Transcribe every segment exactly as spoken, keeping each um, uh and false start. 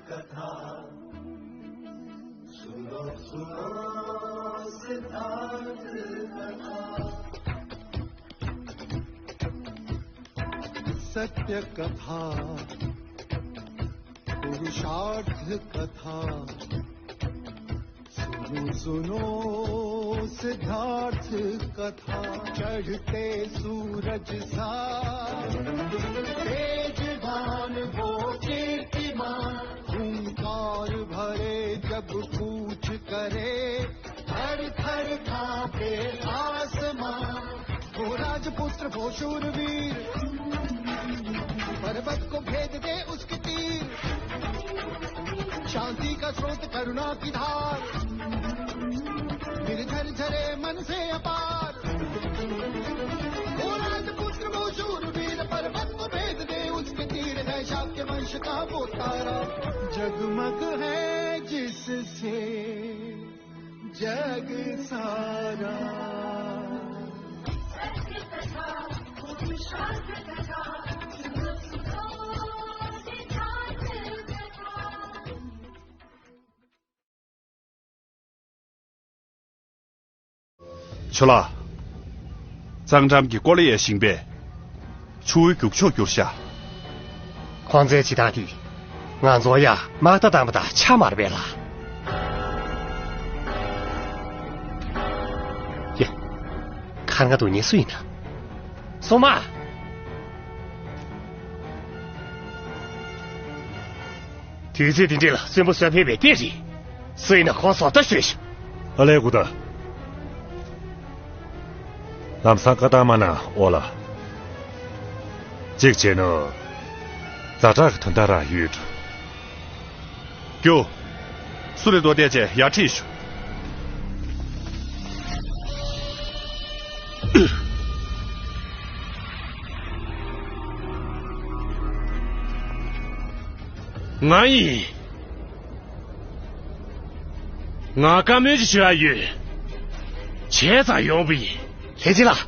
कथा सुनो सुनो सिद्धांत कथा। सत्य कथा पुरुषार्थ कथा। सुनो सुनो सिद्धार्थ कथा। चढ़ते सूरज सा तेजवान वो कीर्तिमान। हुंकार भरे जब कूच करे थर थर कांपे आसमान। वो राजपुत्र वो शूरवीर पर्वत को भेद दे उसके तीर। शांति का स्रोत करुणा की धार निर्झर झरे मन से अपार। वो राजपुत्र वो शूरवीर पर्वत को भेद दे उसके तीर है शाक्य वंश का वो तारा। जगमग है जिससे जग सारा। ཆོ་ལགས། གཙང་འགྲམ་གྱི་ཀོ་ལི་ཡའི་ཞིང་པས་ཆུ་བོའི་རྒྱུག་ཕྱོགས་བསྒྱུར་ཤག་ཁོང་ཚོའི་བྱེད་སྟངས་དེས་ང་ཚོར་ཡང་དམག་རྟ་བཏང་པ་དང་ཆ་མ་རེད་པས་ལགས། ཡ། ཁར་ང་འདུག་ཉེ་སུ་ཡིན་ན། སོ་མ། དུས་ཚོད་འདི་འདྲ་ལ་གསོན་པོ་གསོད་ཕེབས་པའི་ལྟས་རེད། སུ་ཡིན་ན་ཁོང་བཟོ་ལྟ་ཤོད་ཤོག་ཨ་ལས་སྐུ་ད། ལམ་སང་བཀའ་བཏང་མ་གནང་ཨོ་ལ། གཅིག་བྱས་ན། ཛ་དྲག་གི་དོན་དག་རང་ཡོད་འགྲོ། རྒྱུགས། སུ་རེད་འདུག་བལྟས་བྱས་ཡར་ཁྲིད་ཤོག་ང་ཡིན། ང་བཀའ་མོལ་ཅིག་ཞུ་ཡ་ཡོད། བྱས་ཙང་ཡོང་བ་ཡིན། ལྷས་སྦྱིན་ལགས།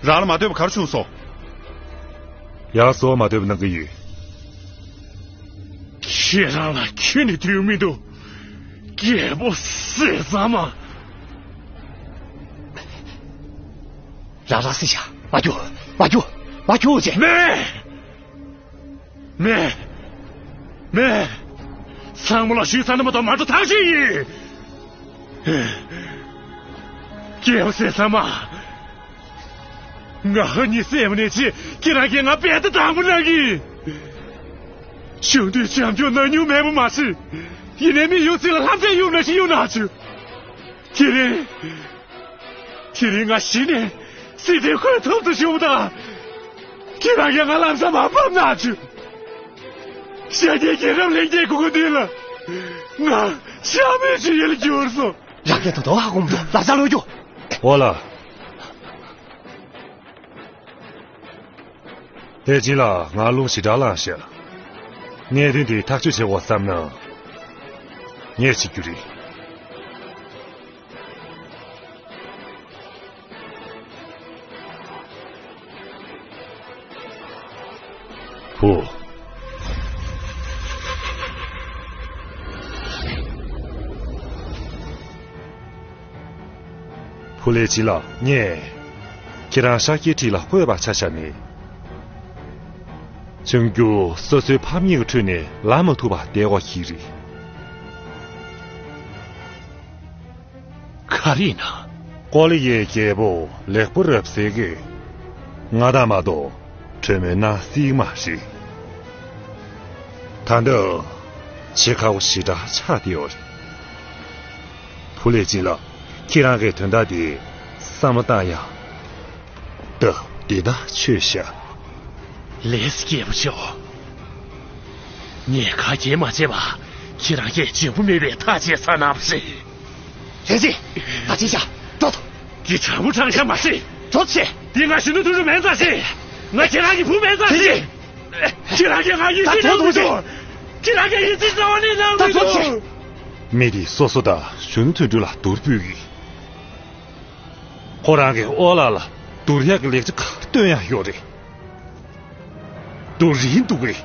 རང་ལ་མ་འདོད་པ་ག་རེ་བྱུང་སོང་། ཡག་བཟོ་མ་འདོད་པ་གནང་གི་ཡོད། ཁྱེད་རང་ལ་ཁྱོན་ནས་དུས་མི་འདུག་རྒད་པོ་ཟས་གཙང་མ། རང་རང་སྲིད་བྱ། མ་རྒྱུག་མ་རྒྱུག་མ་རྒྱུག་ཅེས། མེད། མེད། མེད། ཚང་མ་ལ་ཞུས་ཚར་ན་མ་གཏོགས་མ་འགྲོ་ཐག་ཆོད་ཡིན། རྒད་པོ་ཟས་གཙང་མ། ང་ཧ་ཉི་སེམས་ནས་ཆེ་ཁྱེད་རང་གིས་ང་རྦད་དེ་དང་པོ་གནང་གི། ཆུང་དུས་བྱམས་སྐྱོང་གནང་མྱོང་མེད་པ་མ་ཟད། ཡིན་ནའི་མི་ཡོད་ཚད་ལ་ལྷ་མཛེས་ཡོང་ན་ཞིག་ཡོང་ན་ཆུ། དེ་རིང་། དེ་རིང་ང་གཞི་ནས་སྲིད་དེ་ཁོའི་ཐོབ་ཏུ་བྱུང་དང་། ཁྱེད་རང་གིས་ང་ལམ་སང་མ་ཕབ་ན་ཆུ། ཤ་ཉེ་རྒྱལ་རབས་ལྷན་རྒྱས་སྐུ་ཁུ་འདི་ལ་ང་ཤ་མེད་ཆུ་ཡིན་ལ་གྱུར་སོང་། རང་གིས་ད་དུང་ཧ་གོ་མི་འདུག་ལབ་ས་ལོས་རྒྱུ། ཨོ་ལ། ལྷས་སྦྱིན་ལགས་ང་རླུང་ཞེ་དྲག་ལངས་ཤག་གནད་དོན་དེ་ཐག་གཅོད་བྱེད་དགོས་བསམ་ན། ངས་བྱེད་རྒྱུ་རེད། བུ། བུ་ལྷས་སྦྱིན་ལགས། ངས་ཁྱེད་རང་ཤཱཀྱའི་ཁྲི་ལ་བསྐོས་པ་ཆ་བཞག་ནས། ཆུང་རྒྱུ་སོ་སོའི་ཕམ་ཉེས་ཀྱི་ཁྲོད་ནས་ལམ་མ་ཐུག་པ་བསྡད་དགོས་ཀྱི་རེད། ག་རེ་ཡིན་ན། ཀོ་ལི་ཡའི་རྒྱལ་པོ་ལེགས་པོ་རབ་གསལ་གྱིས་ང་དང་མ་གཏོགས་གྲོས་མོལ་གནང་སྲིད་མ་རེད། ད་ལྟ་བྱེད་ཁག་པོ་ཞེ་དྲག་ཆགས་བསྡད་ཡོད་རེད། བུ་ལྷས་སྦྱིན་ལགས། ཁྱེད་རང་གིས་དོན་དག་འདི་བསམ་བློ་བཏང་ཡ། ད་འདི་ལྟར་ཆོས་བཤད། ལེགས་སྐྱེས་པོ་ཆེ། ངས་ག་གེ་མ་བྱས་པ་ཁྱེད་རང་གིས་འཇོན་པོ་མེད་པའི་ཐག་བཅད་ཚར་གནང་བ་རེད། ལྷས་སྦྱིན། ད་ཅི་བྱ། འགྲོ་ཐུབ། འདི་དྲང་པོ་དྲང་བཞག་མ་རེད། འགྲོ་ཆེ། འདི་ང་གཞོན་ནུ་དོན་གྲུབ་མིན་ཙང་རེད། ང་ཁྱེད་རང་གི་བུ་མིན་ཙང་རེད། ཁྱེད་རང་གིས་ང་ཡིད་ཆེས་གནང་མི་འདུག་ཁྱེད་རང་གིས་ཡིད་ཆེས་རྩ་བ་ནས་གནང་མི་འདུག་མི་དེས་སོ་སོ་དང་གཞོན་ནུ་དོན་གྲུབ་ལ་སྡུག་རུས་ཕུལ་གྱི། ཁོ་རང་གིས་ཨོ་ལགས་ལ་སྡུག་རུས་ཀྱི་ལེགས་ཆ་ག་སྟོན་ཡག་ཡོད་རེད། སྡུག་རུས་འདུག་རེད།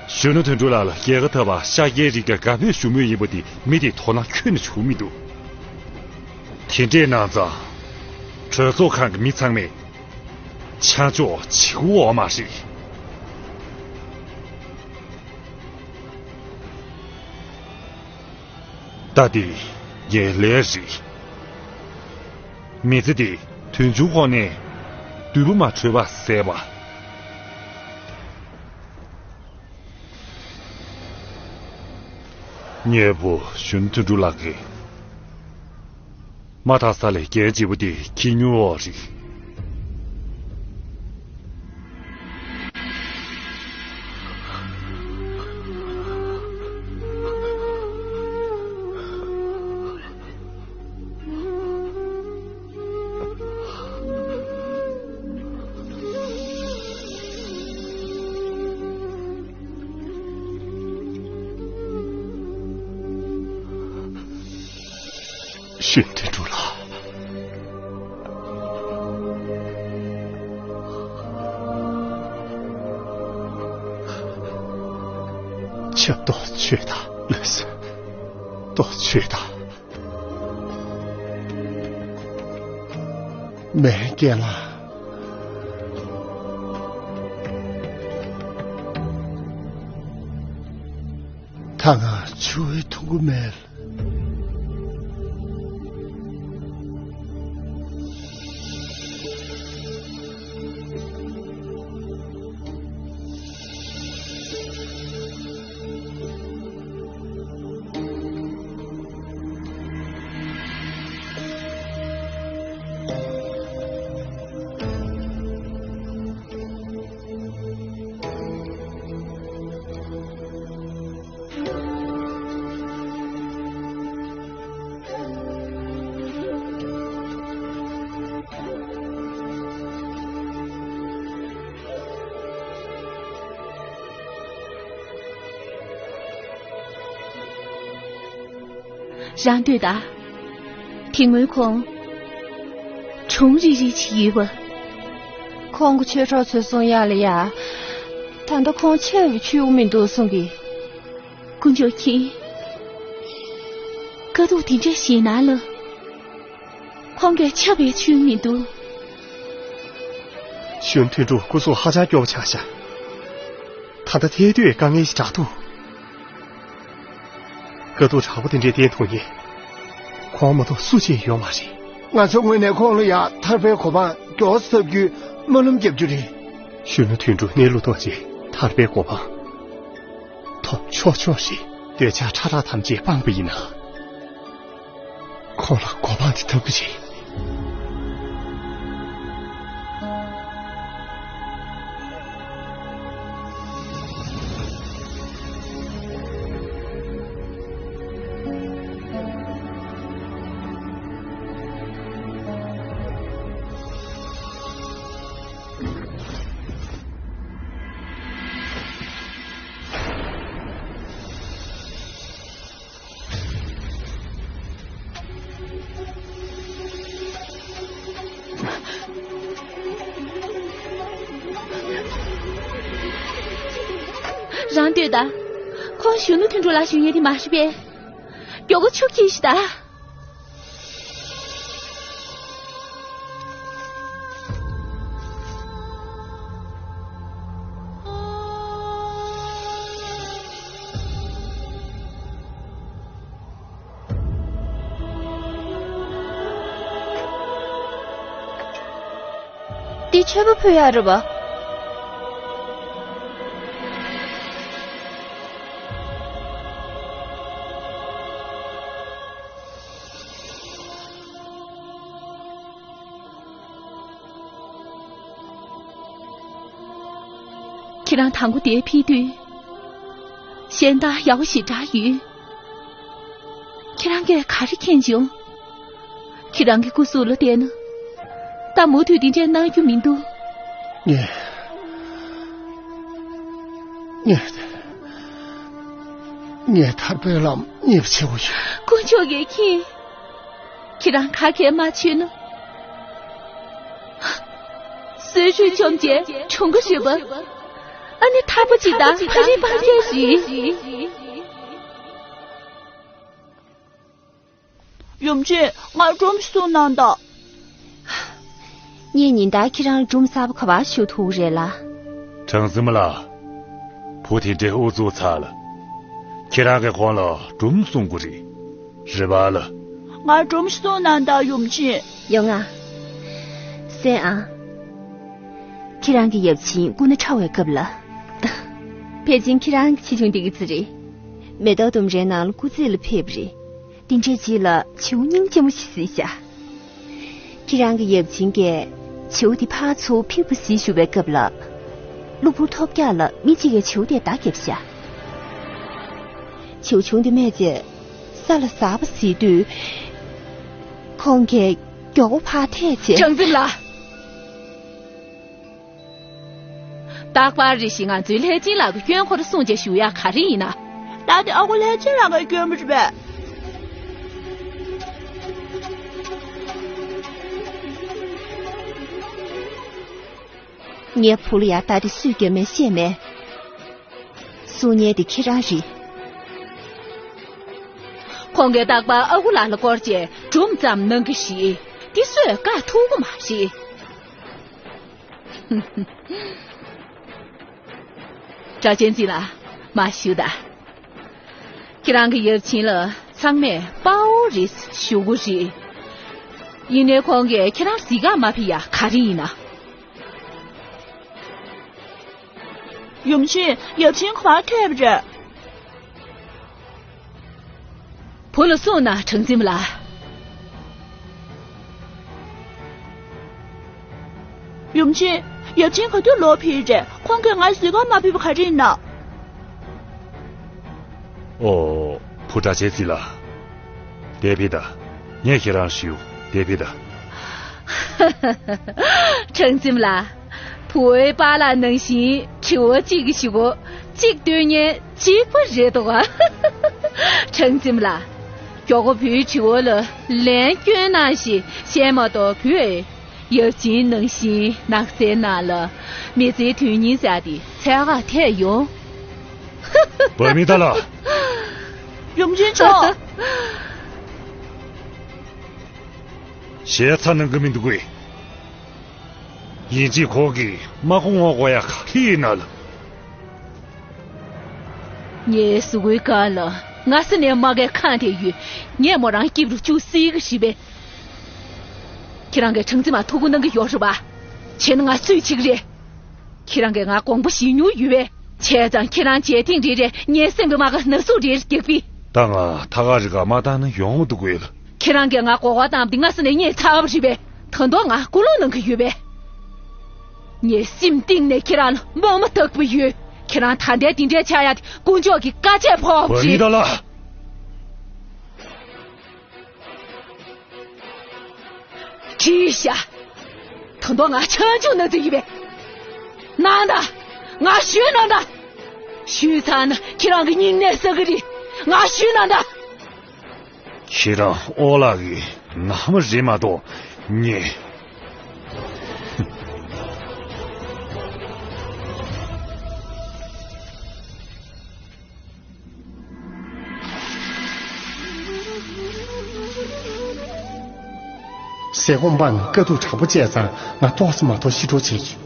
གཞོན་ནུ་དོན་གྲུབ་ལགས་ལ་རྒྱལ་ཁ་ཐོབ་པར་ཤཱཀྱའི་རིགས་ཀྱིས་དགའ་འབོད་ཞུ་མུས་ཡིན་པ་འདི་མི་དེས་དོ་སྣང་ཁྱོན་ནས་བྱུང་མི་འདུག་དེ་འདྲས་གནང་ཙང་། གྲོས་ཚོགས་ཁང་གི་མི་ཚང་མས་ཆ་འཇོག་བྱེད་དགོས་འོག་མ་རེད། ད་དེ་ངའི་ལས་རེད། མི་ཚེ་འདི་དོན་ཆུང་ཁོག་ནས་བདུད་པོ་མ་ཁྲོས་པ་ཟད་པ། ཉེ་བོ་གཞོན་དོན་གྲུབ་ལགས་ཀྱིས། མ་དག་ས་ལས་རྒྱལ་བྱེད་པོ་དེ་ཁྱི་ཉུང་འོག་རིག་གཞོན་དོན་གྲུབ་ལགས། ཆབ་གཏོགས་ཆོས་དང་ལགས་སོ། གཏོགས་ཆོས་དང་། མེན་རྒན་ལགས། ད་ང་ཆུ་བོའི་འཐུང་གི་མེད། རང་ལྟོས་དང་། དེ་སྔོན་ཁོང་གྲོང་རིག་རིག་ཅིག་ཡོད་པ། ཁོང་གི་ཆོས་གྲོགས་ཚོས་གསུང་ཡག་ལ་ཡ། ད་ལྟ་ཁོང་ཆེ་བའི་ཆོས་མི་འདུག་གསུང་གི། དཀོན་མཆོག་མཁྱེན། དཀའ་སྡུག་དེ་འདྲ་ཞིག་ནང་ལ། ཁོང་གིས་ཆབ་པའི་ཆོས་མི་འདུག་གཞོན་དོན་གྲུབ་སྐུ་གཟུགས་ཧ་ཅང་སྐྱོ་བོ་ཆགས་ཤག་ད་ལྟ་ཐལ་རྡུལ་དཀའ་ངལ་ཞིག་དྲག་འདུག་དཀའ་སྡུག་དྲག་པོ་དེ་འདྲའི་བརྟེན་ཐུག་ཉེ། ཁོང་མ་གཏོགས་སུ་གཅིག་ཡོད་མ་རེད། ང་ཚོ་ངོས་ནས་ཁོང་ལ་ཡང་ཐར་པའི་གོ་འཕང་མགྱོགས་སུ་ཐོབ་རྒྱུའི་སྨོན་ལམ་རྒྱབ་རྒྱུ་རེད། གཞོན་ནུ་དོན་གྲུབ་གནས་ལུགས་རྟོགས་རྗེས་ཐར་པའི་གོ་འཕང་ཐོབ་ཆོག་ཆོག་རེད། འདོད་ཆགས་ཕྲ་རགས་ཐམས་ཅད་སྤངས་པ་ཡིན་ན། ཁོང་ལ་གོ་འཕང་དེ་ཐོབ་ཀྱི་རེད། རང་ལྟོས་དང་། ཁོང་གཞོན་ནུ་དོན་གྲུབ་ལགས་ཞུ་མཁན་དེ་མ་རེད་པས། མགྱོགས་པོ་ཆུ་འཁྱེར་ཤིག་དང་། འདི་མཆོད་པ་ཕུལ་ཡག་རེད་པ། ཁྱེད་རང་དང་པོ་འདིར་ཕེབས་དུས། གཞན་དང་ཡག་པོ་ཞེ་དྲག་ཡོད། ཁྱེད་རང་གིས་ག་རེ་མཁྱེན་བྱུང་། ཁྱེད་རང་གི་སྐུ་གཟུགས་ལ་བལྟས་ན། ད་མུ་མཐུད་འདི་འདྲས་གནང་རྒྱུ་མི་འདུག་ངས། ངས། ངས་ཐར་པའི་ལམ་རྙེད་པ་བྱེད་དགོས་ཡོད། དཀོན་མཆོག་གིས་མཁྱེན། ཁྱེད་རང་ག་གེ་མ་བྱོས་ན། གསོན་ཤུགས་བཅོམ་བྱས་གྲོངས་ཀྱི་རེད་པ། ཨ་ནི་ཐག་པ་གཅིག་དང་ཕ་རིའི་སྤང་རྒྱན་ཞིག་ཡུམ་ཆེན། ང་སྒྲོམ་ཞིག་སྲུང་གནང་དང་། ངས་ཉིན་ལྟར་ཁྱེད་རང་སྒྲོམ་གསར་པ་ག་པར་ཞུ་ཐུབ་རེད་ལ། གྲང་གཟིམ་ལགས། བུ་དེ་འདྲའི་ཨུ་ཚུགས་ཚར་ལ། ཁྱེད་རང་གིས་ཁོང་ལ་སྒྲོམ་སྲུང་དགོས་རེད། རེད་པ་ལགས། ང་སྒྲོམ་ཞིག་སྲུང་གནང་དང་ཡུམ་ཆེན། ཡོང་ང་། གསན་ཨང་། ཁྱེད་རང་གི་ཡབ་ཆེན་སྐུ་ན་ཕྲ་བའི་སྐབས་ལ། ཕལ་ཆེར་ཁྱེད་རང་གི་ཆེ་ཆུང་དེ་ག་ཙམ་རེད། མེ་ཏོག་ལྡུམ་རའི་ནང་ལ་སྐུ་རྩེད་ལ་ཕེབས་པ་རེད། དེ་འདྲའི་རྗེས་ལ་བྱིའུ་སྙིང་རྗེ་མོ་ཞིག་གཟིགས་ཤག་ཁྱེད་རང་གི་ཡབ་ཆེན་གྱིས་བྱིའུ་དེ་ཕར་ཚུར་ཕིང་པ་གཟིགས་བཞུགས་པའི་སྐབས་ལ། གློ་བུར་ཐོལ་རྒྱག་ལ་མི་གཅིག་གིས་བྱིའུ་དེ་མདའ་བརྒྱབ་ཤག་བྱིའུ་ཆུང་དེ་རྨས་བྱས་ས་ལ་ཟགས་པ་གཟིགས་དུས། ཁོང་གིས་མགྱོགས་པོ་ཕར་ཐད་བྱས། གྲང་གཟིམ་ལགས། རྟག་པར་རེ་ཞིག་ང་ཚོའི་ལྷས་སྦྱིན་ལགས་ཀྱི་སྐྱོན་ཁོ་རང་སྲུང་བྱས་བཞུགས་ཡག་ག་རེ་ཡིན་ན། ད་དེ་ཨ་ཁུ་ལྷས་སྦྱིན་ལགས་ཀྱི་སྐྱོན་པོ་རེད་པས། ངའི་བུ་ལ་ཡ་ད་དེ་སུས་བརྒྱབ་མིན་ཤེས་མེད། སྲུང་མཁན་དེ་ཁྱེད་རང་རེད། ཁོང་གིས་རྟག་པར་ཨ་ཁུ་ལགས་ལ་སྐོར་བྱས་སྒྲོམ་ཙམ་གནང་གི་རེད། དེ་སུས་བཀག་ཐུབ་ཀྱི་མ་རེད། སྒྲ་གཅན་འཛིན་ལགས། མར་བཞུགས་དང་། ཁྱེད་རང་གི་ཡབ་ཆེན་ལ་ཚང་མས་དཔའ་བོ་རེད་ཞུ་གི་རེད། ཡིན་ནའི་ཁོང་གིས་ཁྱེད་རང་གཟིགས་ག་མ་ཕེབས་ཡག་ག་རེ་ཡིན་ན། ཡུམ་ཆེན། ཡབ་ཆེན་ག་པར་ཐད་པ་རེད། བུ་ལ་གསུངས་ན། གྲང་གཟིམ་ལགས། ཡུམ་ཆེན། ཡབ་ཆེན་ག་དུས་ལོག་ཕེབས་རེད། ཁོང་གིས་ང་གཟིགས་ག་མ་ཕེབས་པ་ག་རེ་ཡིན་ན། ཨོ། བུ་སྒྲ་གཅན་འཛིན་ལགས། དེ་ཕེབས་དང་། ངས་ཁྱེད་རང་ཞུ། དེ་ཕེབས་དང་། གྲང་གཟིམ་ལགས། བུ་བོའི་པཱ་ལགས་ནང་བཞིན་དྲི་བ་གཅིག་གིས་ཞུ་གོ། གཅིག་འདོན་མཁན་གཅིག་པ་རེད་འདུག་ག་གྲང་གཟིམ་ལགས། མགྱོགས་པོ་བུའི་དྲི་བ་ལ་ལན་སྐྱོན་གནང་ཞེས་བཤད་མ་གཏོགས། བུས་ཡབ་ཆེན་ནང་བཞིན་ནགས་ཚལ་ནང་ལ་མི་ཚེའི་དོན་སྙིང་ཟེར་དེ་འཚོལ་ག་ཐད་ཡོང་། བ་མི་ད་ལ། ཡུམ་ཆེན་མཆོག་ཞེ་ཚ་གནང་གི་མི་འདུག་གས། ཡིན་གཅིག་ཁོག་གི་མ་ཁོ་ངོ་གོ་ཡ་ག་ལི་ཡིན་ན་ལ། ངའི་གཟུགས་པོའི་སྒང་ལ་སྔ་ས་ནས་རྨ་ཁའི་ཁང་དེ་ཡོད། ངས་མོ་རང་སྐྱིབས་རུ་བཅུག་སྲིད་གི་རེད་པས། ཁྱེད་རང་གིས་གྲངས་རྩིས་མ་ཐུགས་ཁུར་གནང་གི་ཡོད་རེད་པ། བྱས་ན་ང་སུས་བྱེད་ཀྱི་རེད། ཁྱེད་རང་གིས་ང་དགོངས་པ་བཞེས་མྱོང་ཡོད་པས། བྱས་ཙང་ཁྱེད་རང་བྱས་ཐེངས་རེ་རེ་ངའི་སེམས་ཀྱི་རྨ་ཁ་ན་ཟུག་རེ་རྒྱག་པས། ད་ང་ཐ་ག་རི་ག་མ་བཏང་ན་ཡོང་འདུག་གས། ཁྱེད་རང་གིས་ང་མགོ་སྐོར་བཏང་བ་དེ་སྔ་ས་ནས་རྙེད་ཚར་བ་རེད་པས། ད་དུང་ང་སྐུལ་སློང་གནང་གི་ཡོད་པས། ངའི་སེམས་གཏིང་ནས་ཁྱེད་རང་ལ་དམག་མི་ལྟ་བུ་ཡོད། ཁྱེད་རང་ད་ལྟའི་དེ་འདྲའི་ཆགས་ཡ་དེ་དཀོན་མཆོག་གི་བཀའ་ཆད་ཕོག་པ་བ་མི་རེད། ད་ལ། བྲིས་ཤག་ད་དུང་ང་ཆང་ཆུང་ན་ཚོད་ཡིན་པས། གནང་དང་། ང་ཞུས་གནང་དང་། ཞུས་ཚར་ན་ཁྱེད་རང་གི་སྙིང་ནད་སེལ་གི་རེད། ང་ཞུས་གནང་དང་། ཁྱེད་རང་ཨོ་ལགས་ཀྱི་མནའ་མ་རེད་མ་གཏོགས་ངས། ཟས་སྐོམ་སྤངས་ནས་དཀའ་སྡུག་དྲག་པོ་སྤྱད་ཙང་ང་ཏོག་ཙམ་མ་གཏོགས་ཤི་འགྲོ་བྱེད་ཀྱི།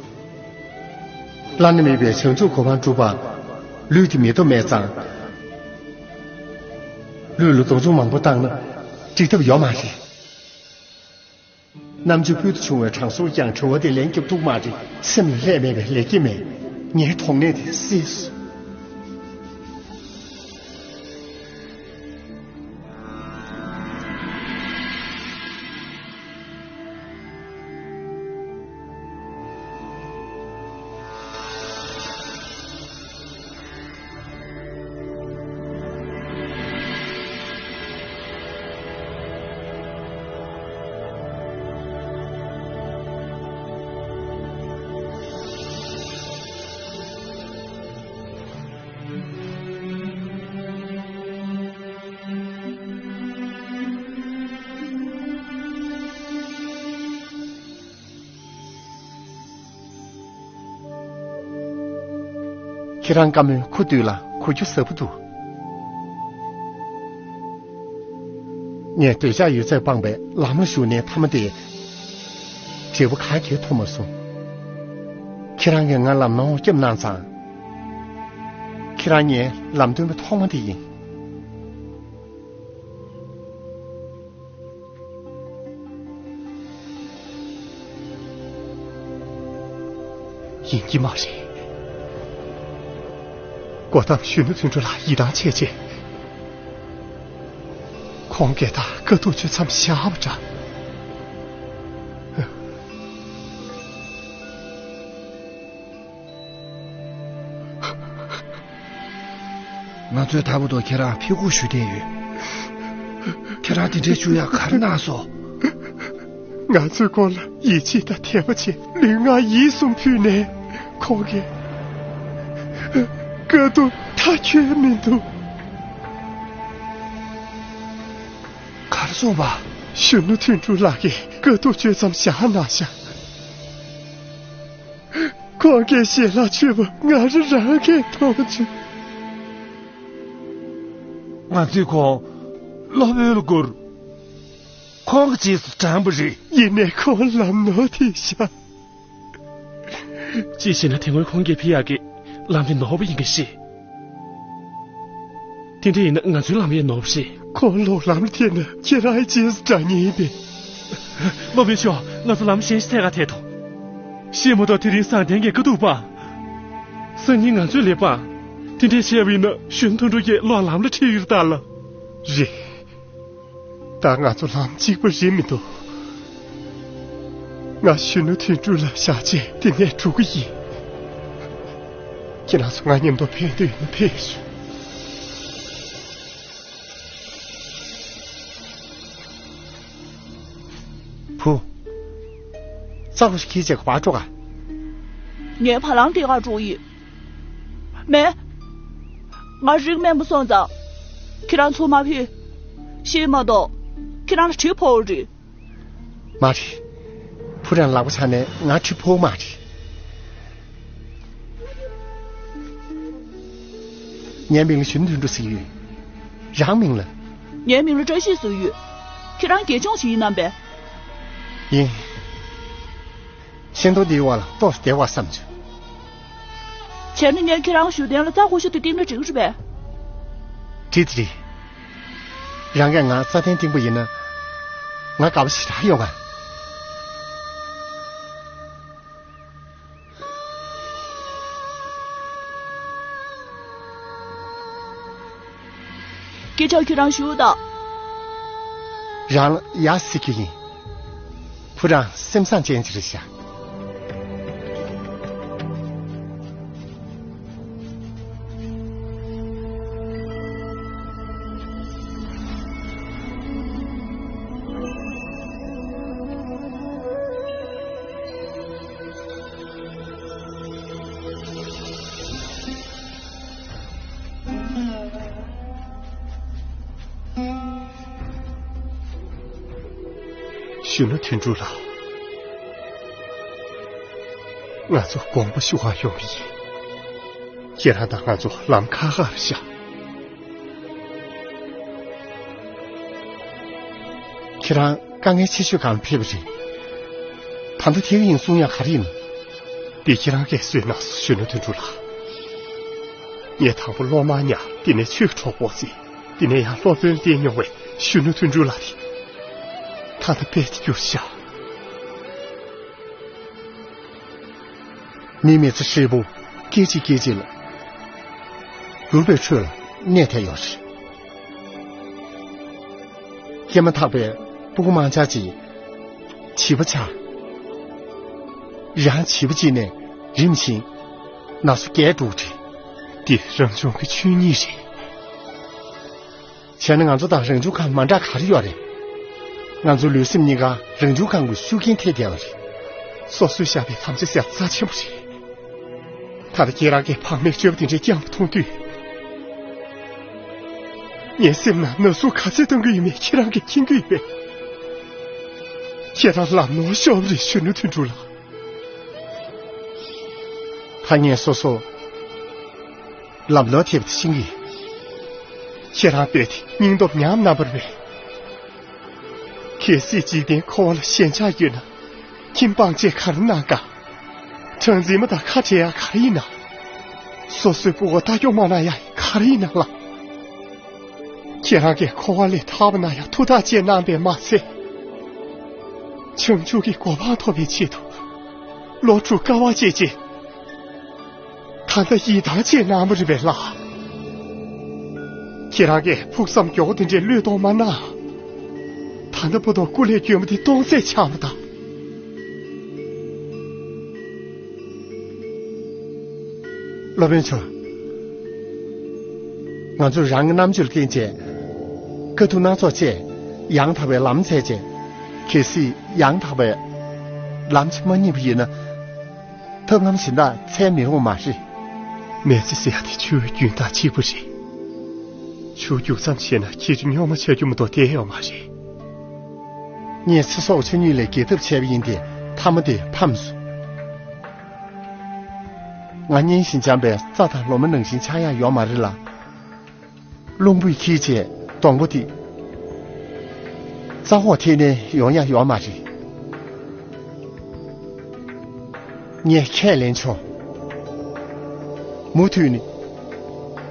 བླ་ན་མེད་པའི་བྱང་ཆུབ་གོ་འཕང་སྒྲུབ་པར་ལུས་ཀྱི་མེ་ཏོག་མེད་ཙང་། ལུས་ལ་སྡུག་སྦྱོང་མང་པོ་བཏང་ན་འགྲིག་ཐབས་ཡོད་མ་རེད། རྣམ་དཔྱོད་ཕུལ་དུ་བྱུང་བའི་དྲང་སྲོང་ཀྱང་དྲི་བ་དེ་ལན་རྒྱབ་ཐུབ་མ་རེད། སེམས་ལ་ལྷད་མེད་པའི་ལེགས་སྐྱེས་མེད། ངའི་གྲོངས་ནད་དེ་སེལ་སོང་། ཁྱེད་རང་བཀའ་མོལ་གོ་དུས་ལ་གོ་རྒྱུ་ཟབ་པོ་འདུག་ངས་འདོད་ཆགས་ཡོད་ཚད་སྤངས་པའི་ལམ་ལ་ཞུགས་ནས་མཐའ་མ་དེ་འབྲས་བུ་ག་གེ་ཐོབ་མ་སོང་། ཁྱེད་རང་གིས་ང་ལམ་ནོར་བརྒྱབ་གནང་ཙང་། ཁྱེད་རང་ངའི་ལམ་སྟོན་པ་ཐོག་མ་དེ་ཡིན། ཡིན་གྱི་མ་རེད། སྒོ་བསྡམས་གཞོན་ནུ་དོན་གྲུབ་ལགས་ཡིད་ཐང་ཆད་རྗེས། ཁོང་སྐད་དང་དཀའ་སྡུག་ཆོད་མཚམས་བཞག་པ་འདྲ། ང་ཚོས་ད་བར་དུ་ཁྱེད་རང་ཕེབས་སྒུག་ཞུ་བསྡད་ཡོད། ཁྱེད་རང་དེ་འདྲའི་བཅུག་ཡག་ག་རེ་གནང་སོང་། ང་ཚོས་ཁོང་ལ་ཡིད་ཆེས་དང་དད་པ་བྱས། ལུས་ངག་ཡིད་གསུམ་ཕུལ་ནས་ཁོང་གིས་དཀའ་སྡུག་མཐའ་འཁྱོལ་མི་འདུག་ག་རེ་སོང་བ། གཞོན་ནུ་དོན་གྲུབ་ལགས་ཀྱིས་དཀའ་སྡུག་ཆོད་མཚམས་བཞག་གནང་ཤག་ཁོང་གི་ཞལ་ལག་མཆོད་པ་ང་རང་རང་གིས་མཐོང་བྱུང་། ང་ཚོས་ཁོང་སློབ་དཔོན་ལ་བཀུར། ཁོང་གི་རྗེས་སུ་འབྲངས་པ་རེད། ཡིན་ནའི་ཁོང་ལམ་ནོར་དེ་བཞག་ཅི་ཞེ་ན་དེ་སྔོན་ཁོང་གིས་ཕེབས་ཡག་གི་ལམ་དེ་ནོར་བ་ཡིན་གྱི་ཤེས། དེ་འདྲ་ཡིན་ན་ང་ཚོའི་ལམ་ཡང་ནོར་བ་རེད། ཁོང་ལོག་ལམ་ལ་ཐེབས་ན་ཁྱེད་རང་ཡི་རྗེས་སུ་འབྲང་ཉེན་ཡིན་པས། སློབ་དཔོན་མཆོག་ང་ཚོ་ལམ་གཞན་ཞིག་ཐད་ཀར་ཐད་དོ། ཤེས་མ་གཏོགས་དེ་རིང་སང་བདེན་གྱི་དཀའ་སྡུག་སྤངས། སང་ཉིན་ང་ཚོའི་ལས་སྤངས། དེ་འདྲས་བྱས་པ་ཡིན་ན་གཞོན་ནུ་དོན་གྲུབ་ཀྱིས་ལོག་ལམ་ལ་ཁྲིད་ཡོད་ད་ལ། རེད། ད་ང་ཚོ་ལམ་གཅིག་པ་རེད་མི་འདུག་ང་གཞོན་ནུ་དོན་གྲུབ་ལ་བཞག་རྗེས་དེ་ནས་འགྲོ་གི་ཡིན། ཁྱེད་རང་ཚོ་ང་མཉམ་དུ་ཕེབས་འདོད་ཡོད་ན་ཕེབས་ཤོག་བུ། ཙག་ལོ་ཞིག་ཁྱེར་བྱས་ག་པར་འགྲོ་ག་ངའི་བ་ལང་དེ་ག་འགྲོ་ཡིན། མེད། ང་རིག་དམན་པོ་སོང་ཙང་། ཁྱེད་རང་ཚོ་མ་ཕེབས། ཤེས་མ་གཏོགས། ཁྱེད་རང་ལ་གྲིབ་ཕོག་རེད། མ་རེད། བུ་རང་ལག་པ་ཆག་ནས་ང་གྲིབ་ཕོག་མ་རེད། ངའི་མིང་ལ་གཞོན་ནུ་དོན་གྲུབ་ཟེར་གྱི་ཡོད། རང་མིང་ལ། ངའི་མིང་ལ་བཀྲ་ཤིས་ཟེར་གྱི་ཡོད། ཁྱེད་རང་དགེ་སྦྱོང་ཞིག་ཡིན་ནམ་པས། ཡིན། ཤིང་སྡོང་འདིའི་འོག་ལ་ཏོག་ཙམ་བསྡད་དགོས་བསམ་བྱུང་། བྱས་ན་ངས་ཁྱེད་རང་བཞུགས་གདན་ལ་རྩྭ་ཀུ་ཤུ་དེ་བཏིང་ན་འགྲིག་གི་རེད་པས། འགྲིག་གི་རེད། རང་གིས་ང་རྩྭ་གདན་བཏིང་པ་ཡིན་ན། ང་དགའ་པོ་ཞེ་དྲག་ཡོང་ང་། སྐད་ཆ་ཁྱོད་རང་ཞུ་དང་། རང་ལ་ཡ་ཟེར་རྒྱུ་ཡིན། བུ་རང་སེམས་བཟང་ཅན་ཅིག་རེད་ཤག་གཞོན་ནུ་དོན་གྲུབ་ལགས། ང་ཚོ་དགོངས་པ་ཞུ་གར་ཡོང་གི་ཡིན། ཁྱེད་རང་དང་ང་ཚོ་ལམ་ཁ་ཁ་རེད་ཤག་ཁྱེད་རང་དཀའ་ངལ་ཆེ་ཤོས་སྒང་ལ་ཕེབས་པ་རེད། ད་ལྟ་ཁྱེད་ཡིན་གསུང་ཡག་ག་རེ་ཡིན། འདི་ཁྱེད་རང་གིས་གསོས་གནང་སོང་། གཞོན་ནུ་དོན་གྲུབ་ལགས། ངས་དང་པོ་སློབ་མར་མྱངས། དེ་ནས་ཆོས་ཀྱི་གྲོགས་པོར་བརྩིས། དེ་ནས་ཡང་སློབ་དཔོན་བསྟེན་མྱོང་བའི་གཞོན་ནུ་དོན་གྲུབ་ལགས་དེ། ད་ལྟ་དཔེ་དེ་གྱུར་ཤག་མིའི་མི་ཚེ་ཧྲིལ་པོ་སྐད་ཅིག་སྐད་ཅིག་ལ་འགྱུར་བའི་ཁྲོད་ལ་གནས་བསྡད་ཡོད་རེད། སྐྱེས་མ་ཐག་པའི་སྤུ་གུ་མང་ཆེ་ཅིག་བྱིས་པ་ཆགས། རང་བྱིས་པ་གཅིག་ནས་རིམ་བཞིན་ན་ཚ་རྒྱས་འགྲོ་གི་རེད། འདི་རང་བྱུང་གི་ཆོས་ཉིད་རེད། བྱས་ན་ང་ཚོ་དང་རང་བྱུང་ཁམས་མ་འདྲ་ག་རེ་ཡོད་རེད། ང་ཚོ་ལུས་སེམས་གཉིས་ཀ་རང་བྱུང་ཁམས་ཀྱི་ཤུགས་རྐྱེན་ཐེབས་བསྡད་པ་རེད། སོ་སོས་བཞག་པའི་དམ་བཅའ་ཟེར་རྩ་ཆེན་པོ་རེད། ད་ལྟ་ཁྱེད་རང་གིས་བག་མེད་སྤྱོད་པ་དེ་འདྲའི་བསྐྱངས་པ་མཐོང་དུས། ངའི་སེམས་ནང་ན་ཟུག་ག་ཚོད་གཏོང་གི་ཡོད་མེད་ཁྱེད་རང་གིས་མཁྱེན་གྱི་ཡོད་པས། ཁྱེད་རང་ལམ་ནོར་ཤོར་བ་རེད། གཞོན་ནུ་དོན་གྲུབ་ལགས། ད་ངས་སོ་སོ་ ལམ་ལ་ཐེབས་ཏེ་ཤི་ངེས། ཁྱེད་རང་རྦད་དེ་སྙིང་སྟོབས་ཉམས་གནང་བ་རེད་པས། གལ་སྲིད་འཇིག་རྟེན་འཁོར་བ་ལ་ཞེན་ཆགས་ཡོད་ན། ཁྱིམ་སྤང་བྱས་ག་རེ་གནང་ག་གྲངས་འཛིན་མ་དང་ཁ་བྲལ་ཡ་ག་རེ་ཡིན་ན། སོ་སོའི་སྤུ་གུ་ལྟ་སྐྱོང་མ་གནང་ཡ་ག་རེ་ཡིན་ན་ལགས། ཁྱེད་རང་གིས་འཁོར་བ་ལས་ཐར་བ་གནང་ཡ་ཐུགས་ཐག་བཅད་གནང་པས་མ་ཚད། བྱང་ཆུབ་ཀྱི་གོ་འཕང་ཐོབ་པའི་ཆེད་དུ་ལོ་དྲུག་དཀའ་བ་སྤྱད་རྗེས། ད་ལྟ་ཡིད་ཐང་ཆད་གནང་བ་རེད་པས་ལགས། ཁྱེད་རང་གིས་ཕུགས་བསམ་མགྱོགས་དེ་འདྲའི་བློས་གཏོང་མ་གནང་། ད་ལྟ་བར་དུ་སྐུ་ལས་བསྐྱོན་པ་དེ་སྟོང་ཟད་ཆགས་པ་དང་། སློབ་དཔོན་མཆོག་ང་ཚོས་རང་གི་རྣམ་དཔྱོད་ལ་བརྟེན་བྱས། དཀའ་སྡུག་སྣ་ཚོགས་བཅས་ཡང་དག་པའི་ལམ་འཚོལ་བྱས། གལ་སྲིད་ཡང་དག་པའི་ལམ་ཞིག་མ་རྙེད་པ་ཡིན་ན། ཐབས་ལམ་གཞན་དག་འཚོལ་མི་རུང་བ་མ་རེད། མི་ཚེ་ཟེར་ཡ་དེ་ཆུའི་རྒྱུན་དང་གཅིག་པ་རེད། ཆུ་རྒྱུག་མཚམས་ཤེས་ན་ཁྱེད་ཚོ་རྙོག་མ་ཆགས་རྒྱུ་མ་གཏོགས་བསྡད་ཡོད་མ་རེད། ངས་ཚེ་སྲོག་ཆུ་གཉིས་ལས་རྒྱལ་ཐབས་བྱས་པ་ཡིན་ཏེ། མཐའ་མ་དེ་ཕམ་སོང་། ང་སྙན་ཞིང་འཇམ་པའི་རྩྭ་དང་ལོ་མ་ནང་བཞིན་ཆགས་ཡག་ཡོད་མ་རེད་ལ། རླུང་བུས་འཁྱེར་བྱས་སྡོང་པོ་དེ་རྩ་འོག་ཐེག་ནས་ཡོང་ཡག་ཡོད་མ་རེད། ངས་ཁས་ལེན་ཆོག་མུ་མཐུད་ནས་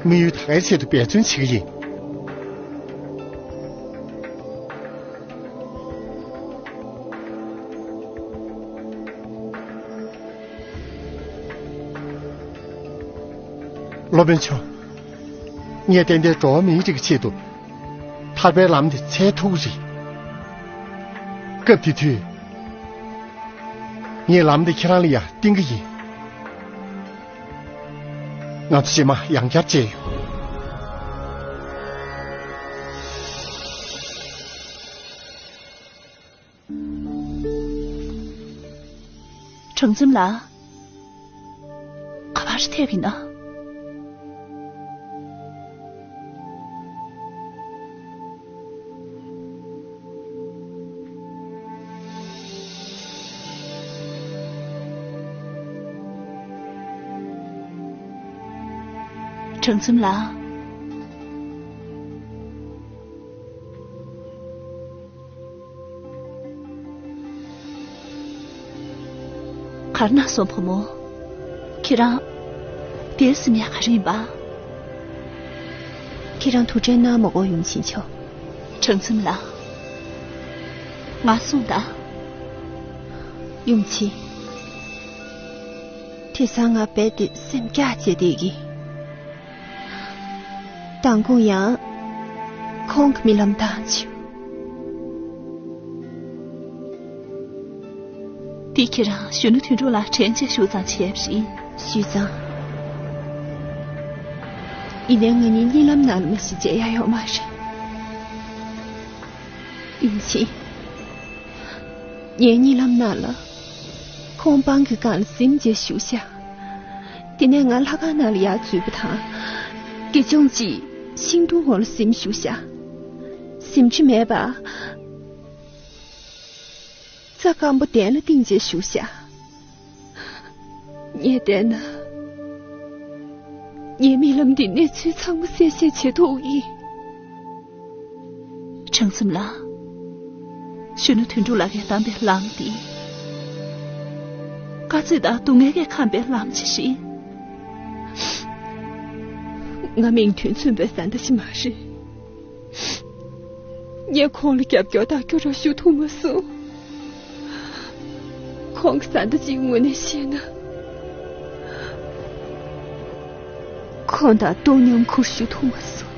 དམིགས་ཡུལ་ད་གའི་ཆེད་དུ་འབད་བརྩོན་བྱེད་ཀྱི་ཡིན། སློབ་དཔོན་མཆོག་ངས་ཏན་ཏན་འགྲོ་བ་མིའི་རིགས་ཆེད་དུ་ཐར་པའི་ལམ་དེ་འཚོལ་ཐུབ་ཀྱི་རེད། སྐབས་དེ་དུས་ངས་ལམ་དེ་ཁྱེད་རང་ལ་ཡང་བསྟན་གྱི་ཡིན། ང་ཚོ་རྗེས་མ་ཡང་བསྐྱར་མཇལ་ཡོང་། གྲངས་འཛིན་ལགས། ག་པར་ཐེབས་ཡིན་ན། གྲངས་འཛིན་ལགས། གར་ན་སོང་བུ་མོ། ཁྱེད་རང་། དེར་སིམ་ཡ་ག་རེ་ཡིན་པ། ཁྱེད་རང་ཐུགས་ཁྲལ་གནང་མ་དགོས་ཡུམ་ཆེན་མཆོག་གྲངས་འཛིན་ལགས། ང་སོང་ད། ཡུམ་ཆེན། དེང་སང་ང་རྦད་དེ་སེམས་སྐྱག་བྱས་བསྡད་ཀྱི། མདང་དགོང་ཡང་ཁོང་གི་རྨི་ལམ་བཏང་བྱུང་། འདི་ཁྱེད་རང་གཞོན་ནུ་དོན་གྲུབ་ལགས་དྲན་བྱས་ཞུས་ཙང་བྱས་པ་རེད། ཞུས་ཙང་། ཡིན་ནའི་ང་གཉིས་གཉིད་ལམ་ནང་ལ་མ་གཞི་མཇལ་ཡ་ཡོད་མ་རེད། ཡུམ་ཆེན། ངའི་གཉིད་ལམ་ནང་ལ། ཁོང་སྤང་གི་སྒང་ལ་གཟིམ་བྱས་བཞུགས་ཤག་དེ་ནས་ང་ལྷ་ཁང་ནང་ལ་ཡར་འཛུལ་བ་དང་། དགེ་སྦྱོང་གཅིག་ཤིང་སྡོང་འོག་ལ་གཟིམ་བཞུགས་ཤག་གཟིམ་ཁྲི་མེད་པ། རྩྭ་སྐམ་པོ་གདན་ལ་བཏིང་བྱས་བཞུགས་ཤག་ངས་བལྟས་ན། ངའི་རྨི་ལམ་འདིའི་གནས་ཚུལ་ཚང་མ་གསལ་བཤད་བྱེད་ཐུབ་ཀྱི། གྲངས་འཛིན་ལགས། གཞོན་ནུ་དོན་གྲུབ་ལགས་ཀྱིས་བདམས་པའི་ལམ་འདི། དཀའ་ཚེགས་དང་སྡུག་བསྔལ་གྱིས་ཁེངས་པའི་ལམ་ཅིག་རེད། ང་མིང་དོན་མཚུངས་པའི་བཟའ་ཟླ་ཞིག་མ་རེད། ངས་ཁོང་ལ་རྒྱབ་སྐྱོར་དང་སྐྱོ་རོགས་ཞུ་ཐུབ་མ་སོང་། ཁོང་གི་བཟའ་ཟླ་གཅིག་ངོས་ནས་བཤད་ན། ཁོང་དང་སྟོང་མཉམ་ཁུར་ཞུ་ཐུབ་མ་སོང་།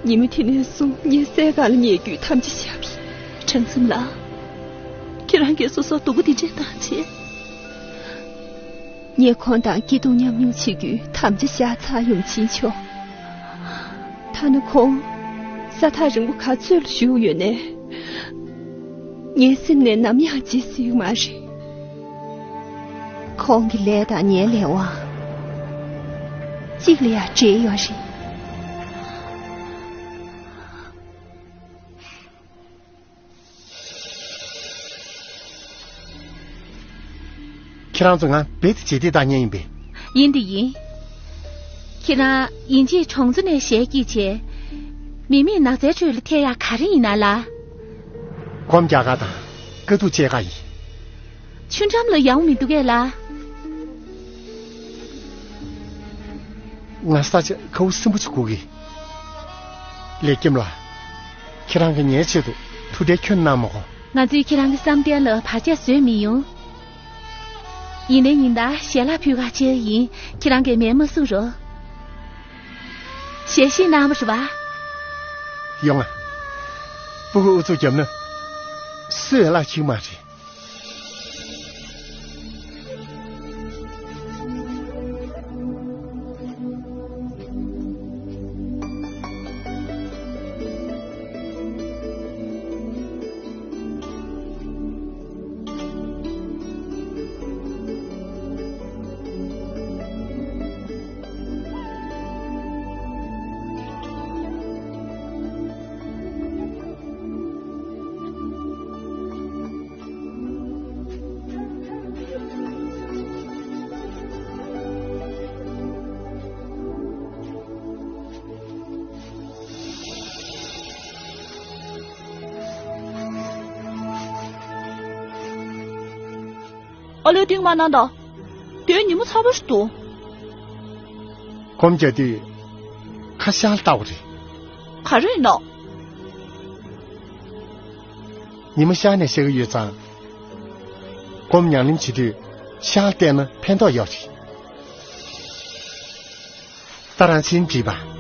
ཉིན་མོ་དེ་ནས་བཟུང་ངས་སའི་སྒང་ལ་ཉལ་རྒྱུའི་དམ་བཅའ་བཞག་པ་ཡིན། གྲངས་འཛིན་ལགས། ཁྱེད་རང་གིས་སོ་སོར་སྡུག་པོ་འདི་འདྲས་བཏང་བྱས། ངས་ཁོང་དང་སྐྱིད་སྡུག་མཉམ་མྱོང་བྱེད་རྒྱུའི་དམ་བཅའ་བཞག་ཚར་ཡོང་ཕྱིན་ཆོག་ཐ་ན་ཁོང་ས་ཐག་རིང་པོ་ག་ཚོད་ལ་བཞུགས་ཡོད་ནའི། ངའི་སེམས་ནས་ནམ་ཡང་བརྗེད་སྲིད་ཀྱི་མ་རེད། ཁོང་གི་ལས་དང་ངའི་ལས་དབང་གཅིག་ལ་ཡང་འབྲེལ་ཡོད་རེད། ཁྱེད་རང་ཚོ་ང་རྦད་དེ་བྱེད་དེ་བཏང་མཁན་ཡིན་པས། ཡིན་དེ་ཡིན། ཁྱེད་རང་ཡིན་གཅིག་གྲོང་ཚོ་ནས་ཞལ་སྐྱེས་བྱས། མི་མེད་ནགས་ཚལ་ཁྲོད་ལ་ཐད་ཡག་ག་རེ་ཡིན་ན་ལ། སྒོམ་རྒྱག་ག་དང་དཀའ་སྡུག་སྤྱད་ག་ཡིན། ཆུ་འགྲམ་ལ་ཡོང་མི་འདུག་གས་ལ། ང་ས་ཆ་ཁ་བོ་སིམ་པོ་ཅིག་སྒུག་གི། ལེགས་སྐྱེམས་ལགས། ཁྱེད་རང་གིས་ངའི་ཆེད་དུ་ཐུགས་ཁྲལ་ཁྱོན་གནང་མ་དགོས། ང་ཚོས་ཁྱེད་རང་གི་བསམ་གཏན་ལ་བར་ཆད་བཟོས་མི་ཡོང་། ཡིན་ནའི་ཡིན་ད་ཞལ་ལག་ཕུལ་ག་ཕྱིར་ཡིན། ཁྱེད་རང་གིས་མེ་མ་བསྲུང་རོགས། ཞལ་བཞེས་གནང་བ་རེད་བ། ཡོང་ང་། སྤུ་གུ་ཨུ་ཚུགས་བརྒྱབ་ན། སུས་ལག་འཁྱེར་མ་རེད། ཨ་ལོའི་སྟེང་མ་གནང་དང་། དེའི་ཉིན་མོ་ཚ་པོ་ཞིག་འདུག་སྒོམ་རྒྱག་དུས་ཁ་ཤར་ལྟ་བ་རེད། ག་རེ་ཡིན་ནོ། ཉི་མ་ཤར་ནས་བཤད་ཀྱི་ཡོད་ཙང་། སྒོམ་ཉམས་ལེན་བྱེད་དུས་ཤར་བལྟས་ན་ཕན་ཐོགས་ཡོད་རེད། ད་རང་བཞིན་བྲིས་པ།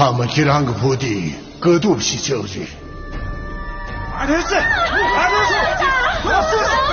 ཐ་མ་ཁྱེད་རང་གི་བུ་དེ་དཀའ་སྡུག་ཞིག་ཆགས་རེད། ཨ་ནེ་སི། ཨ་ནེ་སི།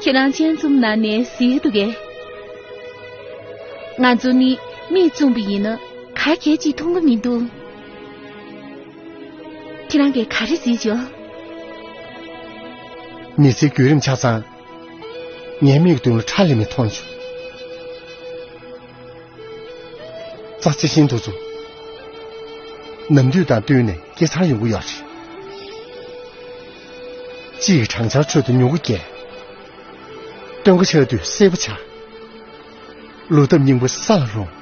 ཁྱེད་རང་སྤྱན་བཙུམ་ན་ནས་གཟིགས་འདུག་གས། ང་ཚོ་ནི་མིག་བཙུམ་པ་ཡིན་ན་ག་གས་ཅིག་མཐོང་གི་མི་འདུག་ཁྱེད་རང་གིས་ག་རེ་གཟིགས་བྱུང་། མི་ཚེའི་བརྒྱུད་རིམ་ཆ་ཚང་། ངའི་མིག་མདུན་ལ་ཁྲ་ལམ་མེ་མཐོང་བྱུང་། རྩྭ་རྩི་ཤིང་དེ་ཚོ། ནམ་དུས་དང་བསྟུན་ནས་སྐྱེ་འཚར་ཡོང་གི་ཡོད་རེད། དཔྱིད་ཀྱི་སྦྲང་ཆར་ཁྲོད་དུ་མྱུ་གུ་སྐྱེ། སྟོན་ཁ་ཆགས་དུས་སེར་པོ་ཆགས། ལོ་འདབ་རྙིང་པ་ས་ལ་རུང་།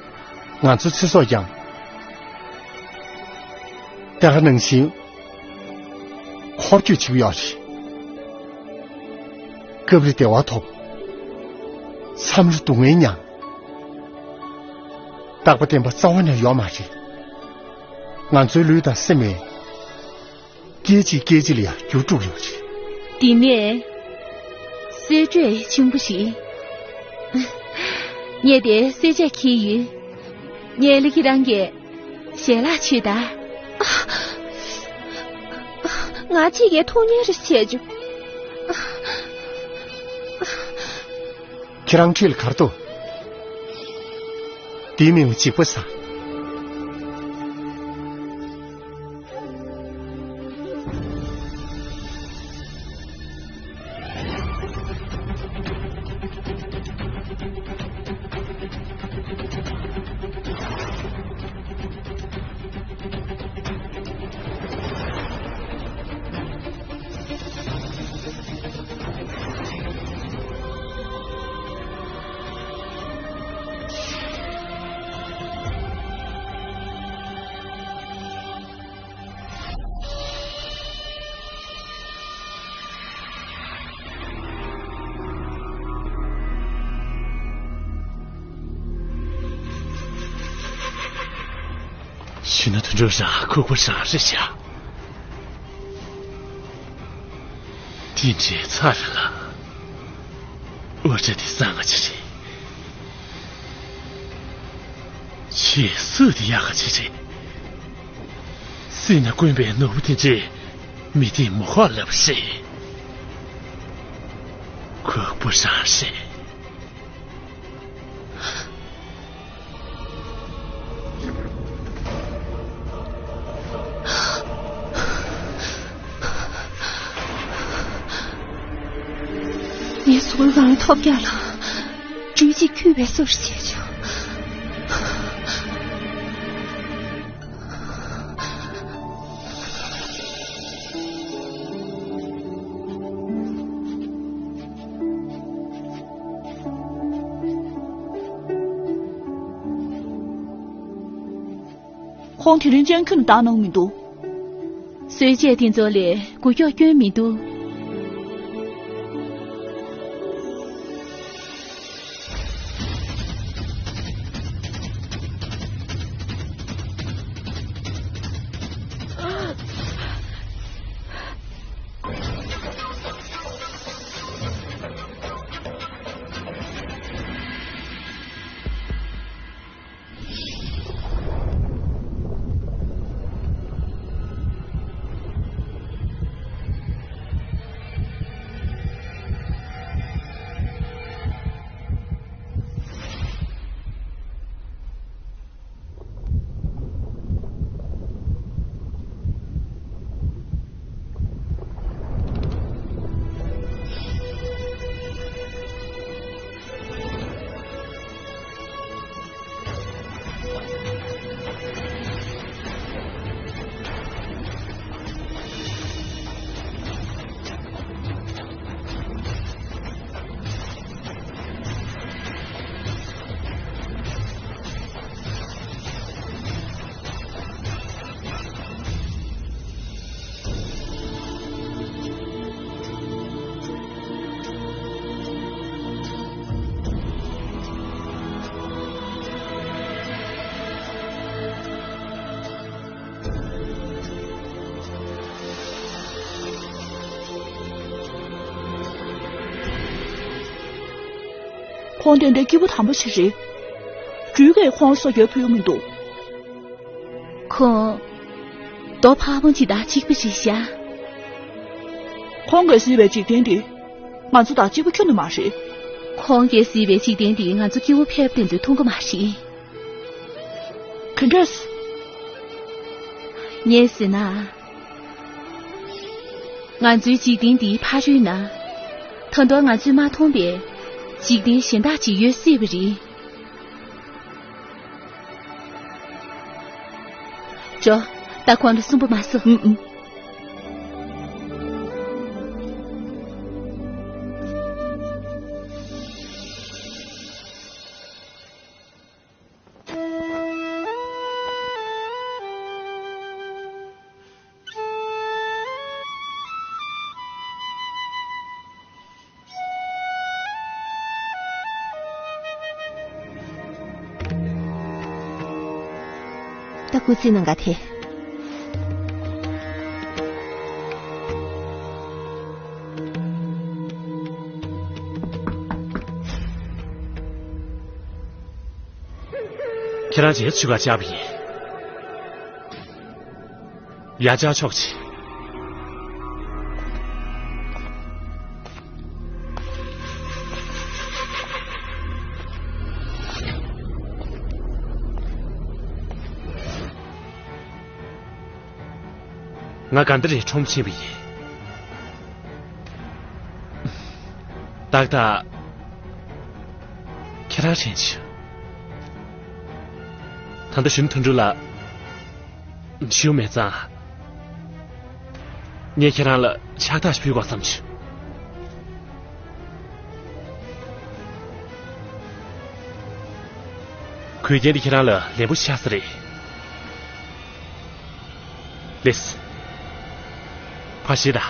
ང་ཚོའི་ཚེ་སྲོག་ཀྱང་། དེ་ག་ནང་བཞིན་འཁོར་སྐྱོད་བྱེད་ཀྱི་ཡོད་རེད། སྐབས་རེ་བདེ་བ་ཐོབ། མཚམས་རེ་སྡུག་བསྔལ་མྱངས། རྟག་པ་བརྟན་པ་རྩ་བ་ནས་ཡོད་མ་རེད། ང་ཚོའི་ལུས་དང་སེམས་ལ། སྐད་ཅིག་སྐད་ཅིག་ལ་ཡང་འགྱུར་འགྲོ་གི་ཡོད་རེད། འདི་ནས་གསོལ་མགྲོན་ཆེན་པོ་ཞིག་ངས་དེ་གསོལ་ཇ་འཁྱེར་ཡོད། ངས་ལི་ཁི་རང་གི་ཞལ་ལག་མཆོད་ད། ང་གཅིག་གིས་ཐུགས་མཉེས་རེ་བྱས་བྱུང་། ཁྱེད་རང་ཁྲིད་ལ་གར་དོ། དེའི་མིང་ལ་འཇིགས་པ་ཟ། ཤི་ན་དུད་འགྲོ་རང་ཁུག་པ་རང་རེད་ཤག་དེ་འདྲའི་ཚ་རེད་ལ། འུ་ཅག་དེ་གསང་ང་ཅི་རེད། ཆེས་སུ་དེ་ཡག་ག་ཆེ་ཆེ། སྲིད་ན་དཀོན་པའི་ནོར་བུ་དེ་འདྲའི་མི་དེ་མོ་ཧ་ལབ་རེད། ཁུག་པོ་རང་རེད། ངའི་གཟུགས་པོ་རང་ཐོབ་རྒྱག་ལ། སྦྲུལ་གཅིག་འཁྱུད་པའི་བཟོ་ཞིག་བྱས་བྱུང་། ཁོང་དེ་རིང་ཅང་ཁྱོན་ནས་བཏང་གནང་མི་འདུག་གསོལ་ཇ་དེ་ཚོ་ལས་འགུལ་སྐྱོད་སྐྱོན་མི་འདུག་ཁོང་དེ་འདྲའི་སྐྱིད་པོ་དམ་པོ་ཞིག་རེད། སྦྲུལ་གྱིས་ཁོང་ལ་སོ་རྒྱག་ཕོད་ཀྱི་མི་འདུག་ཁོང་རྡོ་ཕག་མོ་ཅིག་དང་གཅིག་པ་ཞིག་བཞག་ཁོང་གིས་གཟིགས་པའི་འཇིག་རྟེན་འདི་ང་ཚོ་དང་གཅིག་པ་ཁྱོན་ནས་མ་རེད། ཁོང་གིས་གཟིགས་པའི་འཇིག་རྟེན་འདི་ང་ཚོ་སྐྱེ་བོ་ཕལ་པ་དེ་ཚོས་མཐོང་གི་མ་རེད། ག་འདྲས། ངས་ཟེར་ན། ང་ཚོའི་འཇིག་རྟེན་འདིའི་ཕ་རོལ་ན། ད་དུང་ང་ཚོས་མ་མཐོང་པའི་འཇིག་རྟེན་གཞན་དག་ཅིག་ཡོད་སྲིད་པ་རེད། ཇོ། ད་ཁོང་ལ་སུན་པོ་མ་བཟོ། ཨུམ་ཨུམ། ད་སྐུ་ཚེ་གནང་ག་ཐེ། ཁྱེད་རང་ཚོའི་ཚུགས་ཀར་བཅར་བ་ཡིན། ཡར་བཅར་ཆོག་ཅིག་ང་ག་འདྲ་རེད་ཁྲོམ་ཕྱིན་པ་ཡིན། ཏག་ཏག་ཁྱེད་རང་དྲན་བྱུང་། ད་ལྟ་གཞོན་ནུ་དོན་གྲུབ་ལགས་ཞུ་མེད་ཙང་། ངས་ཁྱེད་རང་ལ་ཕྱག་རྟགས་ཤིག་ཕུལ་དགོས་བསམ་བྱུང་། གོས་རྒྱན་འདི་ཁྱེད་རང་ལ་ལན་པོ་ཆགས་ས་རེད། ལེས། ཕར་ཞིག་དང་།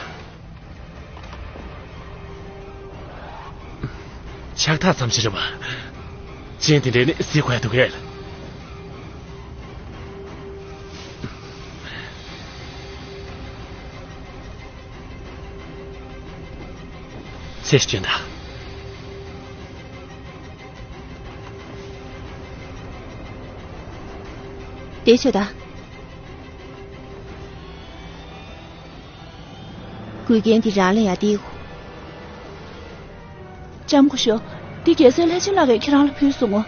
ཕྱག་རྟགས་ཙམ་ཞིག་རེད་པ། ཅན་དེ་འདྲའི་ནི་གཟིགས་དགོས་འདུག་གས། ཚེ་སྐྱོན་དང་། དེ་བྱོས་དང་། གོས་རྒྱན་འདི་རང་ལ་ཡང་སྟེར་གོ། ལྕམ་སྐུ་ཞབས། འདི་རྒྱལ་སྲས་ལྷས་བྱིན་ལགས་ཀྱིས་ཁྱེད་རང་ལ་ཕུལ་སོང་ངོ་།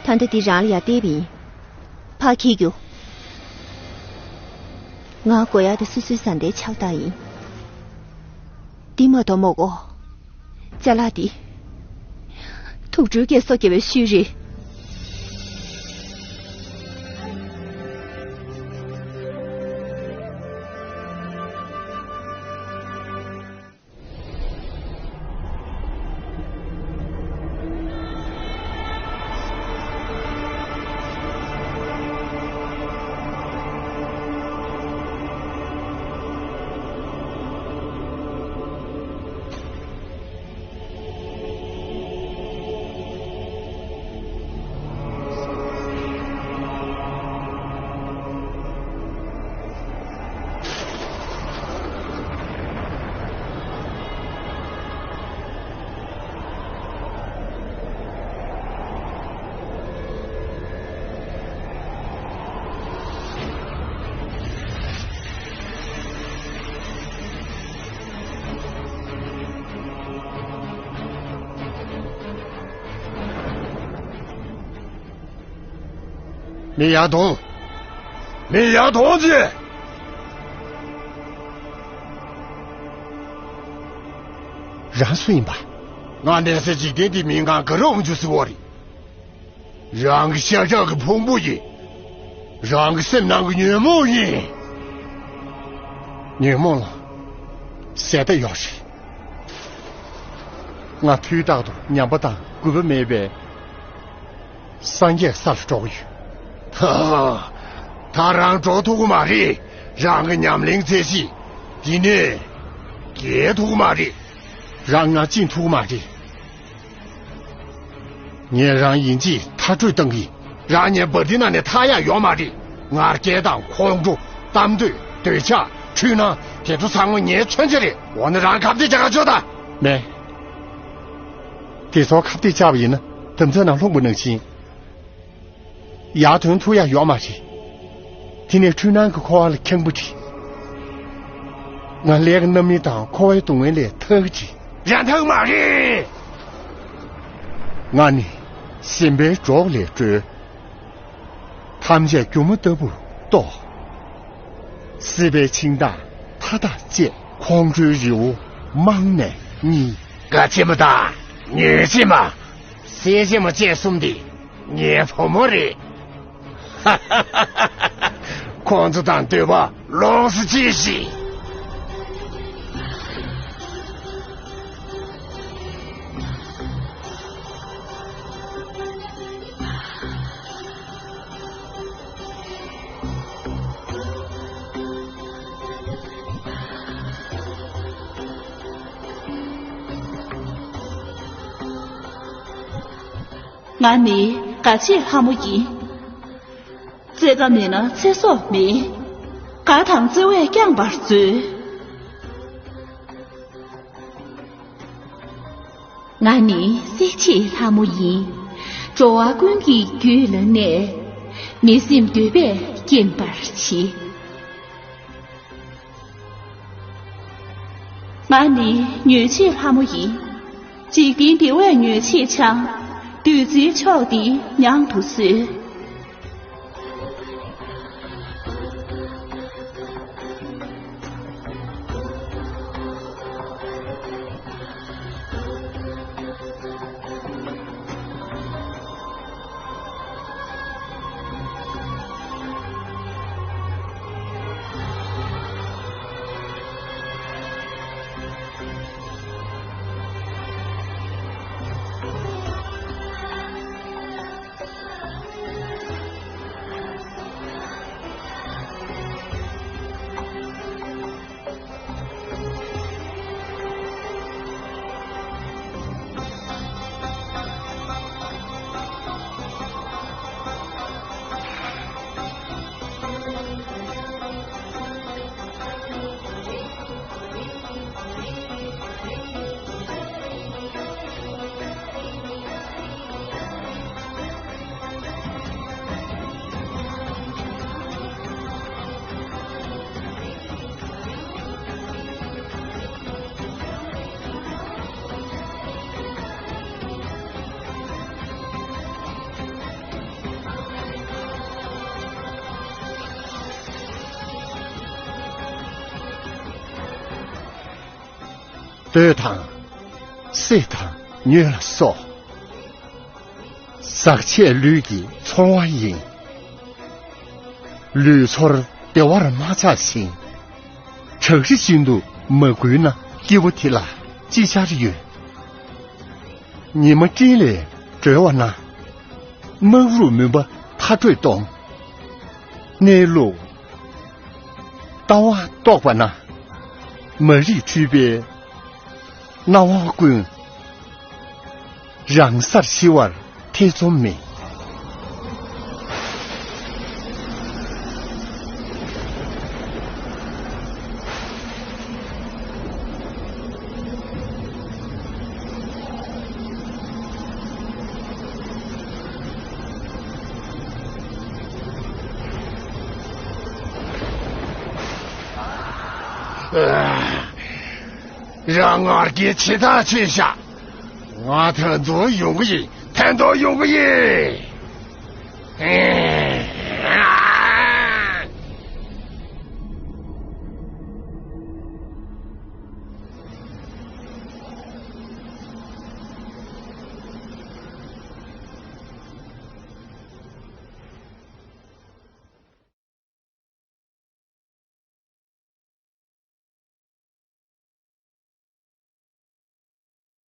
ད་ལྟ་འདི་རང་ལ་ཡང་སྟེར་བ་ཡིན། ཕར་འཁྱེར་རྒྱུགས། ང་དགོས་ཡག་དེ་སོ་སོའི་བཟའ་ཟླའི་ཕྱག་རྟགས་ཡིན། འདི་མ་གཏོགས་མ་དགོས། ཅ་ལག་འདི། དུག་སྦྲུལ་གྱི་སོ་བརྒྱབ་པའི་ཤུལ་རེད། མི་ཡར་གཏོང་། མི་ཡར་གཏོང་ཅིག་རང་སུ་ཡིན་པ། ང་གནས་སའི་འཇིག་རྟེན་འདིའི་མིང་གང་ག་རུ་འོང་རྒྱུ་ཟེར་བ་རེད། རང་གི་ཤ་ཁྲག་གི་ཕུང་པོ་ཡིན། རང་གི་སེམས་ནང་གི་ཉོན་མོངས་ཡིན། ཉོན་མོངས་ལ་ཟད་མཐའ་ཡོད་རེད། ང་དུས་རྟག་ཏུ་ཉམས་པ་དང་རྒུད་པ་མེད་པའི་སངས་རྒྱས་ས་ལ་འགྲོ་གི་ཡོད། ཧ་ཧ། ད་རང་འགྲོ་ཐུབ་ཀྱི་མ་རེད། རང་གི་ཉམས་ལེན་ཚད་གཞི་འདི་ནས་བརྒལ་ཐུབ་ཀྱི་མ་རེད། རང་ང་བཅིངས་ཐུབ་ཀྱི་མ་རེད། ངས་རང་ཡིན་གཅིག་མཐར་སྐྲོད་བཏང་གི། རང་ངའི་འབར་མདེལ་ནང་ནས་ཐར་ཡག་ཡོད་མ་རེད། ང་རྒྱལ་དང་ཁོང་ཁྲོ། གཏམ་འདོད། འདོད་ཆགས། འཁྲུལ་སྣང་། དེ་ཚོ་ཚང་མ་ངའི་མཚོན་ཆ་རེད། འོ་ན་རང་ཁ་གཏད་བཅག་ག་ཆོག་ད། མེད། དེ་ཚོ་ཁ་གཏད་བཅག་པ་ཡིན་ན་དམ་ཚིག་ནང་ལྷུང་པ་ནང་བཞིན། ཡར་ཐོན་ཐུབ་ཡག་ཡོད་མ་རེད། དེ་ནས་འཁྲུལ་སྣང་གི་འཁོར་བ་ལ་འཁྱམས་པ་རེད། ང་ཀླད་ཀོར་རྣམ་སྨིན་དང་འཁོར་བའི་སྡུག་བསྔལ་ལས་ཐར་གྱི་རེད། ཡང་ཐར་མ་རེད། ང་ནི་ཞེན་པའི་སྒྲོག་ལས་གྲོལ། ཐམས་ཅད་སྒྱུ་མ་ལྟ་བུར་རྟོགས། སྲིད་པའི་འཆིང་ཐག་མཐའ་དག་བཅད། ཁོང་ཁྲོའི་རི་བོ་རྨང་ནས་བསྙིལ། དགའ་ཆེན་མོ་དང་ཉོན་ཆེན་མ། སྲས་ཆེན་མོ་བཅས་གསུམ་འདི་ངའི་བུ་མོ་རེད། ཁོང་ཚོ་དང་འདོད་པ་ལོངས་སུ་སྤྱད་ཤིག་ང་ནི་དགའ་བྱེད་ལྷ་མོ་ཡིན། བརྩེ་དགའ་མེད་ན་ཚེ་སྲོག་མེད། དགའ་དང་བརྩེ་བས་བསྐྱངས་པར་མཛོད། ང་ནི་གསེར་ཕྱེའི་ལྷ་མོ་ཡིན། འགྲོ་བ་ཀུན་གྱི་རྒྱུད་ལ་གནས། མི་སེམས་འདོད་པས་སྐྱེམས་པར་བྱེད། ང་ནི་མྱོས་བྱེད་ལྷ་མོ་ཡིན། འཇིག་རྟེན་འདི་བས་མྱོས་བྱེད་འཆང་། བདུད་རྩིའི་མཆོག་འདི་མྱང་དུ་གསོལ། སྤོས་དང་། སེ་དང་ཉོས་ལ་སོགས། ཟག་བཅས་ལུས་ཀྱི་ཚོར་བ་ཡིན། ལུས་ཚོར་བདེ་བར་མ་ཆགས་ཤིང་། བྲག་རི་བཞིན་དུ་མ་བསྒུལ་ན། སྐྱེ་བོ་དེ་ལ་ཅི་བྱར་ཡོད། ཉི་མ་སྤྲིན་ལས་སྒྲོལ་བ་ན། དམག་རུ་མུན་པ་ཕ་དྲོད་གཏོང་། གནས་ལུགས་ལྟ་བ་རྟོགས་པ་ན། མ་རིག་འཁྲུལ་པའི་སྣང་བ་ཀུན། རང་སར་ཞི་བར་ཐེ་ཚོམ་མེད། རང་ངར་གྱིས་ཇི་ལྟར་བྱས་ཤག་ང་ཐན་ཐོག་ཡོང་གི་ཡིན། ཐན་ཐོག་ཡོང་གི་ཡིན། ཨེ།